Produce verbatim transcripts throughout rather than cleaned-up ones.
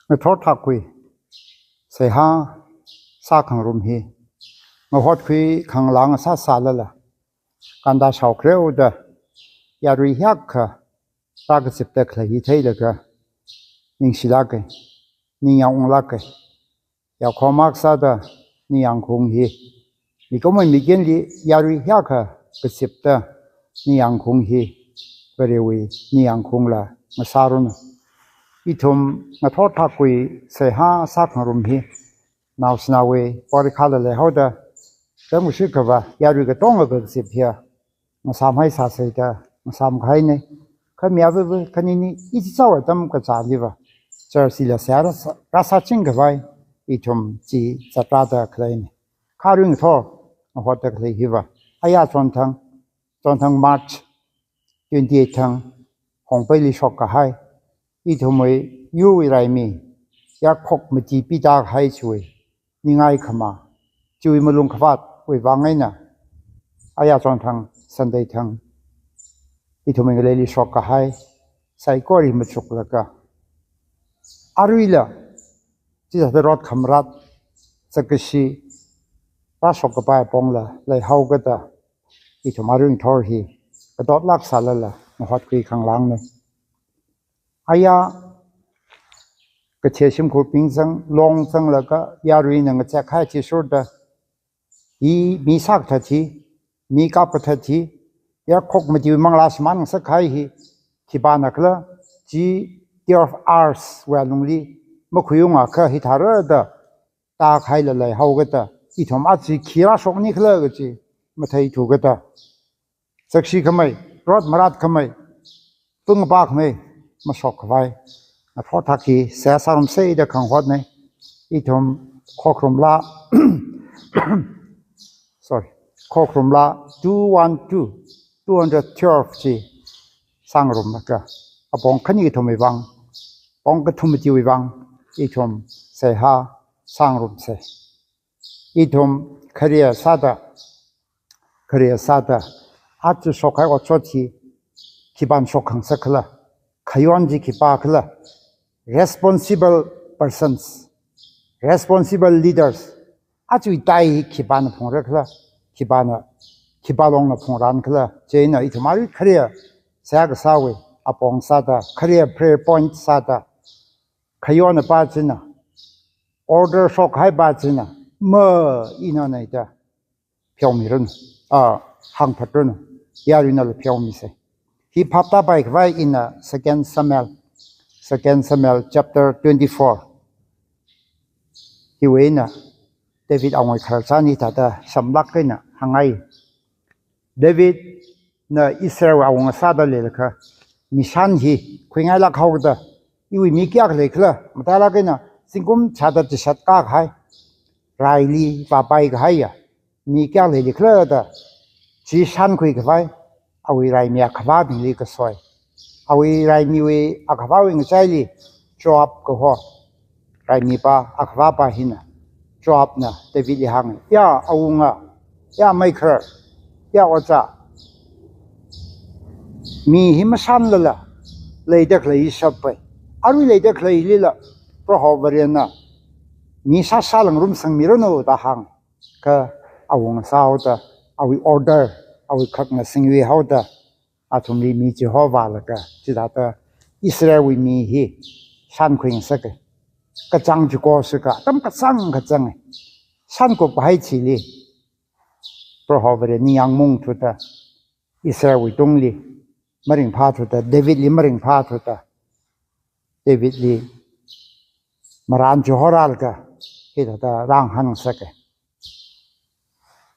Ngathor thakkhui seihā sākhangarum hi ngahotkhui khangalang sāsālala, kanda shaokhareo da yarui hiyākha rākazipda khalei hi theilaga ningshilāka, ningyāng unglāka. Yaokhomak sāda ningyāng khaung hi mikumo mikinli yarui hiyākha kazipda ningyāng khaung hi Varewui ningyāng khaungla ngasāranu. Ithum ngathor thakkhui seihā sākhangarum hi naoshinaowui porikhala leihaoda, tamkhuishit khavā yarui katonga kazip hiya ngasāmhaisāsei da ngasāmkahaina. Kha mi avāva khanini ichichāwui atam kazāliva church hila seihā rāsā, rāsāching khavai ithum chi zatrāda khaleina. Kha arui ngathor ngahotda khalei hiva aya chonthang, chonthang March twenty-eight thang Hongbeili shokkahai ithumwui yurwui raimi yarkhok mati pida kahai chiwui ningai khamā, chiwui malung khavātwui vang eina aya chonthang Sunday thang ithumwui ngaleili shokkahai saikora machuklaga, aruila chithāda rot khamarat, zakkashi rāshok kapai apongla leihaokada, ithum arui ngathor hi katotlāk sālala ngahotkhui khangalangna. Aya kathei shimkhurbing zang, long zanglaga yaruina ngazek kahai athishurda, hi mi sākathat hi, mi kapkathat hi yarkhok matiwui manglā shimān ngasak kahai hi khipāna khala, chi Twelve Hours wui alungli makhuiungakha hithāra da tākahaila leihaokada, ithum aja khi rāshokni khala kaji matheithukada, zakkashi khamei, rot marat khamei, pung pā khamei mashok khavai ngathor thak hi seihā sārumsei da khangahotna. Ithum Khokharum Laa, sorry, Khokharum Laa two one two, two hundred twelve chi sāngarumlaga, apong khani kathumwui vang, pong kathum matiwui vang ithum seihā sāngarumsei. Ithum khare sāda, khare sāda aja shokkahai otshot hi khipāna shokkhangasak khala, khayon chi khipā khala, responsible persons, responsible leaders, ajawui tai hi khipāna phungra khala, khipāna, khipā longna phungran khala, chieina ithum arui khare seihā kasāwui apong sāda, khare prayer point sāda, khayon pā china, order shokkahai pā china, ma ina naida pheomiranu, a, hāngphatranu, yaruinala pheomisei. Hi phaptāpai khavai ina Second Samuel, Second Samuel chapter twenty-four. Hiwui eina David awungwui khararchan hithāda samlāk eina hāngngai. Davidna Israelwui awunga sāda leilakha, mishan hi khuingailāk haoda, iwui mi kayākha leikhala, matailāk eina zingkum chāda tishat kakahai, raili vāpai kahaiya mi kayākha leili khala da chi shānkhui khavai awui raimi akhavābingli kasoi. Awui raimiwui akhavāwui ngachaili Joab kaho, raimipā akhavāpā hina, Joabna Davidli hānga, ya awunga, ya meikharar, ya ojā, mi hi mashanlala leida khalei hi shappai. Arui leida khaleilila Proho Varena mi sāshāla ngarumsangmiranu da hānga. Kha awunga sāhaoda, awui order, awui khakna singwi haoda, athumli mi chihovālaga, chithāda Israelwui mi hi shankhui ngasaka. Kachāng chiko sika, atam kachāng kachānga. Shankupkahai chili Proho Vare ningyāng maungthuda, Israelwui tungli maringphāthuda, Davidli maringphāthuda, Davidli marān chihorālaga hithāda rāngahān ngasaka.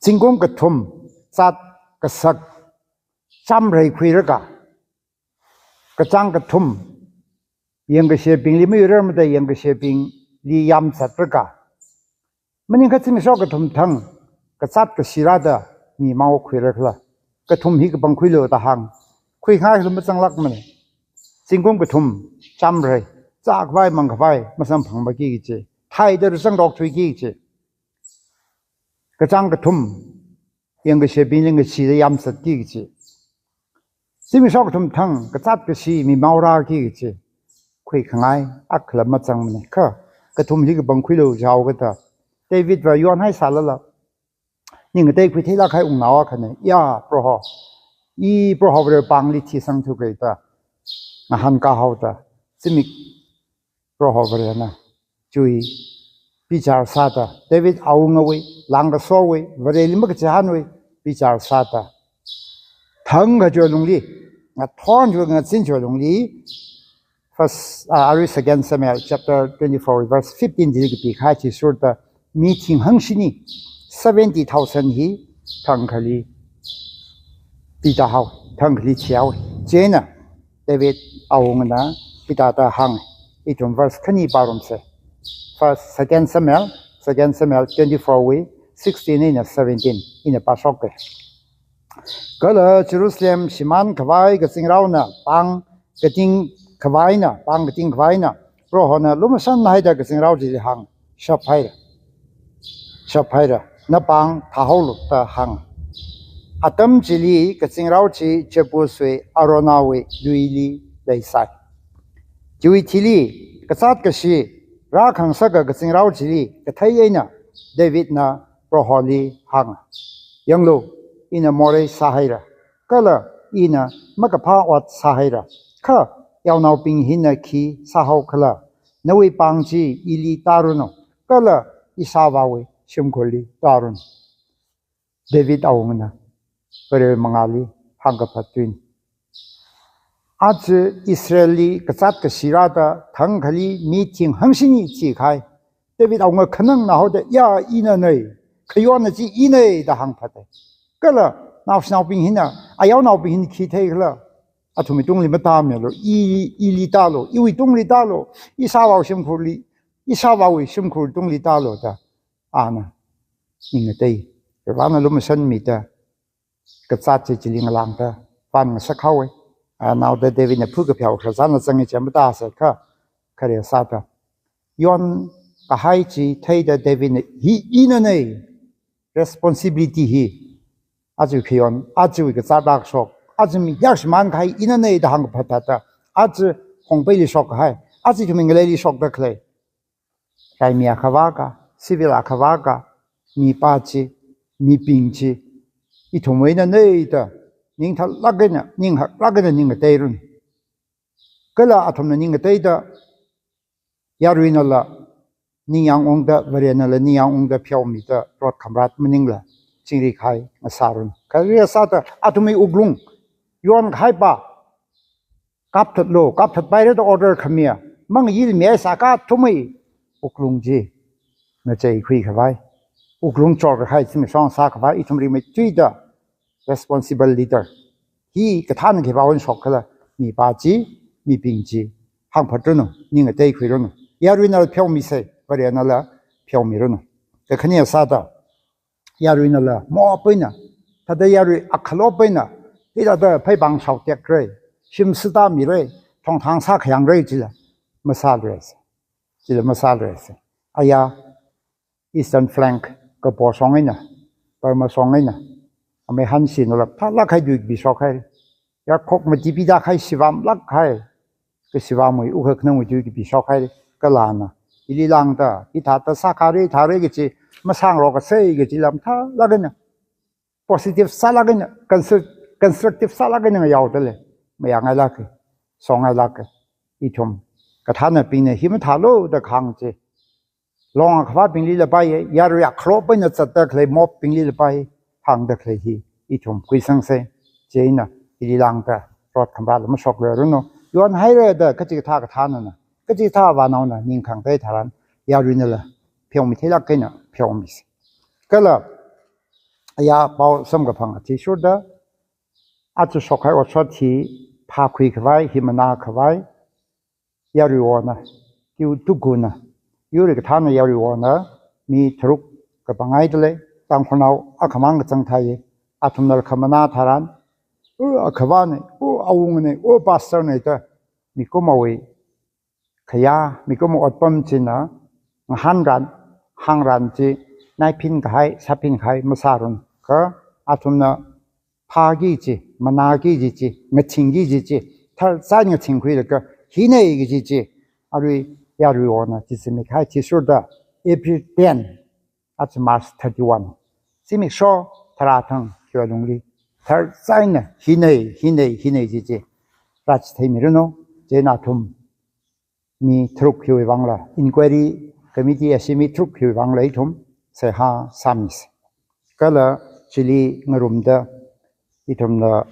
Zingkum kathum zat kasak chāmrei khuilaga, kachāng kathum yangkashebingli mayuirarmada yangkashebingli yamzatlaga, maningakha zimiksho kathum thang kazāt kashi rāda mi mao khuira khala, kathum hi kapangkhuilu da hānga. Khuikhangai khala mazanglākmana. Zingkum kathum chāmrei, zākhavai mangkhavai masamphangmaki kaji, thaida rāzangtok thuiki kaji. Kachāng kathum yangkashebingli ngashida yamzatki kaji. Zimiksho kathum thang kazāt kashi mi mao rāki kaji. khuikhangai akhala mazangmana. Kha kathumli kapangkhuilu jihaokada, Davidva yonhaisālala, ning ngateikhui theilāk kahai wungnao akhana, ya Proho, i Proho Vare pāngli thisangthuka da ngahānkāhaoda, zimik Proho Varena chiwui bichar sāda, David awungawui, langkasowui, Vareli makachihānwui bichar sāda, thangkha chiwui lungli, ngathor chiwui, ngazin chiwui lungli, First, uh, arui Second Samuel chapter twenty-four, verse fifteen chili kapikahai athishurda, mi thing hangshini, seventy thousand hi thangkhali pida hao, thangkhali thihaowa. Chieina David awungana hithāda hānga, ithum verse khani pārumsa. First, Second Samuel, Second Samuel twenty-four wui sixteen eina seventeen ina pāshoka. Kala Jerusalem shimānkhavai kazingraona pāng katingkhavaina, pāng katingkhavaina, Prohona lumashanhaida kazingrao chili hānga, shaphaira, shaphaira, napāng thāhaolu da hānga. Atam chili kazingrao chi Jebuswui Araunahwui luili leisai. Chiwui thili kazāt kashi rākhangasaka kazingrao chili kathei eina Davidna Proholi hānga, yanglu, ina morei sāhaira, kala ina makaphā ot sāhaira, kha yaonaobing hina khi sāhaokhala, nawui pāng chi ili tāranu, kala ishāvāwui shimkhurli tāranu. David awungana Varewui mangāli hāngkaphat tuina. Aja Israelli kazāt kashi rāda thangkhali mi thing hangshini thikahai, David awunga khanangna haoda, ya, inanei, khayonna chi inei da hāngphata. Kala naoshinaobing hina, ayaonaobing hina khi theikhala, athumwui tungli matāmilu, i, ili tālu, iwui tungli tālu, ishāvāwui shimkhurli, ishāvāwui shimkhur tungli tālu da ana ning ngatei, Prohona lumashanmida kazāt chi chili ngalāngda vānngasak haowa. Anaoda Davidna phu kapheowa khararchanna zanga chi matāsākha, khare sāda, yonkahai chi theida Davidna, hi inanei, responsibility hi, aja khayon, ajawui kazāt akshok, aja mi hiyākha shimānkahai inanei da hāngkaphat thāda, aja Hongbeili shokkahai, aja ithumwui ngaleili shokda khalei raimi akhavaka, civil akhavaka, mipā chi, mibing chi, ithumwui einanei da ningtharlāk eina, ninghaklāk eina ning ngateiranu. Kala athumna ning ngateida, yaruinala ningyāng ungda, Varenala ningyāng ungda pheomida, rot khamrat maningla chingri kahai ngasāranu. Khare sāda athumwui wuklung, yonkahaipa, kapthatlu, kapthatpaira da order khamiya, mangayilmihaisākha athumwui wuklung chi ngacheikhuikhavai, wuklung chorkahai, zimiksho sākhavai, ithum rimeithuida responsible leader hi kathāna khipāwui eina shokkhala, mipā chi, mibing chi hāngphatranu, ning ngateikhuiranu. Yaruinala pheomisa, Varenala pheomiranu. Kakhane sāda, yaruinala mop eina, thāda yarui akhalo eina, hithāda pheipāng shaotekra, shim sātāmira, thongthang sākhayāngra chila masāluisa. Chila masāluisa. Aya Eastern Flank kapo shong eina, Burma shong eina, amei Hanshi nala phālāk kahai tui kapishok haira. Yarkhok mati pida kahai, shivamlāk kahai, kashivam wui, wukha khanangwui tui kapishok haira. Kala ana ili lāngda, hithāda sākhara, thāra kaji masāngarokasei kaji lam mathālāk eina, positive sālāk eina, constru-, constructive sālāk eina ngayaoda lei. Mayāngailāka, shongailāka. Ithum kathānabingna hi mathālu da kahāng chi, long akhavābinglila pāya, yarui akhalo eina zatda khalei mop binglila pāya, hāngda khalei hi ithum khuisangsa. Chieina ili lāngda rot khamratla mashokluiranu. Yonhaira da kachikathā kathānana, kachikathā avānaona ning khangatei tharan, yaruinala pheomi theilāk eina pheomisa. Kala aya pao samkaphang athishurda, aja shokkahai otshot hi phākhuikhavai, hi manākhavai, yaruiwona, kiu tukuna, yurei kathāna yaruiwona, mi tharuk kapanghaida lei, Tangkhulnao akhamang kachang thāya. Athumnala khamanā tharan, u akhavāna, u awungana, u pastorna da, mikumowui khayā, mikumo otpam china ngahānran, hāngran chi, naiphin kahai, sāphin kahai masāranu. Kha athumna phāki kaji, manāki kaji chi, ngathingki kaji chi, tharchai ngathingkhuilaga, hinei kaji chi Arui yaruiwona chi zimik kahai athishurda April ten, aja March thirty-one. Zimiksho tharā thang hiwui alungli, tharchai eina hinei, hinei, hinei ji chi rāchitheimi ranu. Chieina athum mi tharuk hiwui vangla, inquiry committee ashi mi tharuk hiwui vangla ithum seihā sāmisa. Kala chili ngarumda ithumna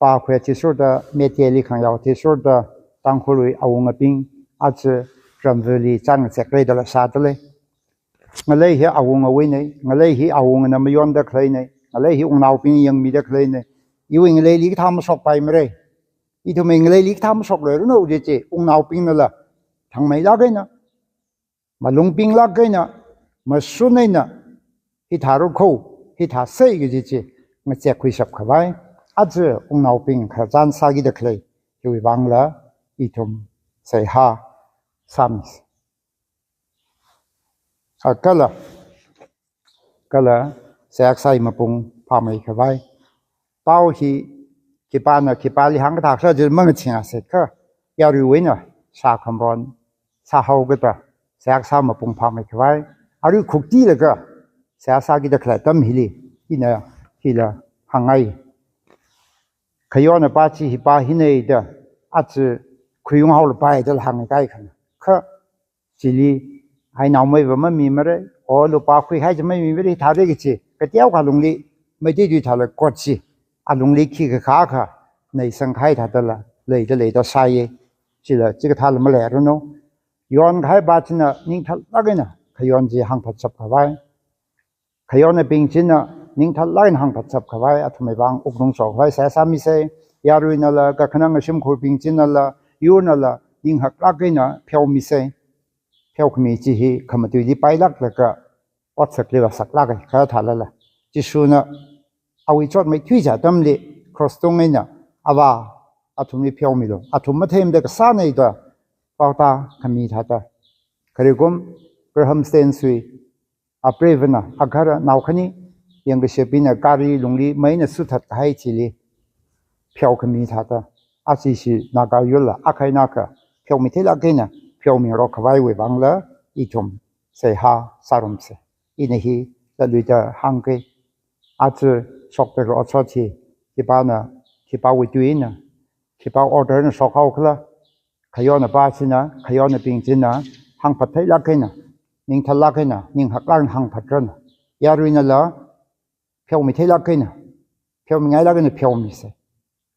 pākhui athishurda, Meiteili khangyao athishurda, Tangkhulwui awungabing aja ramvali chān ngazek rei dala shāda lei. Ngalei hi awungawuinei, ngalei hi awungana mayonda khaleinei, ngalei hi wungnaobing yangmida khaleinei. Iwui ngaleili kathā mashokpaimara. Ithumwui ngaleili kathā mashokluiranu ji chi, wungnaobingnala thangmeilāk eina, malung pinglāk eina, mashun eina, hithāra kho, hithāsei kaji chi ngazekkhuishap khavai, aja wungnaobing khararchan sākida khalei hiwui vangla ithum seihā sāmisa. A kala, kala seihā kasāwui mapung phāmei khavai. Pao hi khipāna khipāli hāngkathā khala jil mangaching aset kha, yaruiwui eina sākhamron sāhaokida seihā kasā mapung phāmei khavai. Arui khuktilaga seihā sākida khalei atam hili, ina hila hāngngai. Khayonna pā chi hi pā hinei da, aja khuiung haolapai da hāngngai khana. Kha chili, hai naomayara mamimara, o lupā khuikahai chi mamimara, tharei kachi, kateokha alungli, Meitei tui thāla kot chi, alungli khikha kha, neisang kahai thādala, leida leida sāya, chila, chikathāla maleiranu. Yonkahai pā china, ningtharlāk eina, khayon chi hāngphatshap khavai. Khayonnabing china, ningtharlāk eina hāngphatshap khavai, athumwui vang wuklung shok khavai seihā sāmisa, yaruinala, kakhanang kashimkhurbing chinala, yurnala, ninghaklāk eina pheomisa. Pheokhami chi hi khamatuili pailāklaga, otsakli vāsaklāka, kha thālala. Jishuna awui chotmeithui chi atamli, cross tung eina, Avā, athumli pheomilu. Athum matheimada kasānei da, paotā khami thāda. Khare kum, Graham Staines wui, apreivana, agahara nao khani, yangkashebingna gari lungli meina suthat kahai chili, pheokhami thāda, aja ishi Naga yurla, akha eina akha, pheomitheilāk eina, pheomingarok khavaiwui vangla, ithum seihā sārumsa. Ina hi, laluida hāngke, aja shokta otshot hi, khipāna, khipāwui tuina, khipā order na shokhao khala, khayonna pā china, khayonnabing china, hāngphattheilāk eina, ningtharlāk eina, ninghaklāk eina hāngphatranu. Yaruinala, pheomitheilāk eina, pheomingailāk eina pheomisa.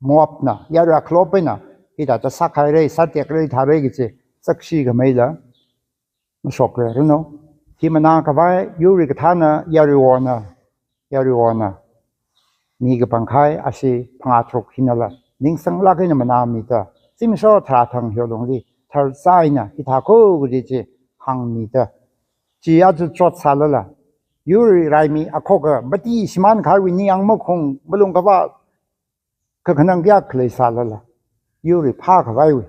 Mob na, yarui akhalop eina, hithāda sākhaira, sātekra, thāra kachi, sakshi khameila, mashokluiranu. Hi manā khavai, yurwui kathāna, yaruiwona, yaruiwona. Mi kapangkhai, ashi phangā tharuk hinala, ningsanglāk eina manāmida, zimiksho tharā thang hiwui alungli, tharchai eina, hithā kho kaji chi hāngmida. Chi aja chot sālala, yurwui raimi akhoka, mati shimān kahaiwui ningyāng makhung, malung kavā, kakhanang kayākha leisālala, yurwui phākhavaiwui,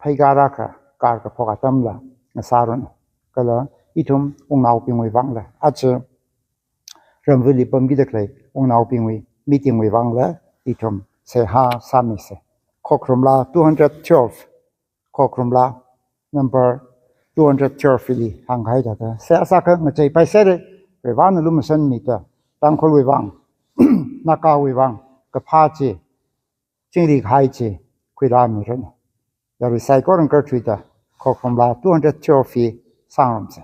pheikāra kha, kārkaphok atamla, ngasāranu. Kala ithum wungnaobingwui vangla, aja ramvali pamkida khalei wungnaobingwui meeting wui vangla, ithum seihā sāmisa. Khokharum laa two hundred twelve, Khokharum laa number two hundred twelve li hāngkahai thāda, seihā sākha ngacheipaiserra, Varivarana lumashanmida, Tangkhulwui vang, Nagawui vang, kaphā chi, chingri kahai chi, khuirāmiranu. Yarui saikora ngakarthuida, Khokharum laa two hundred twelve hi sāngarumsa.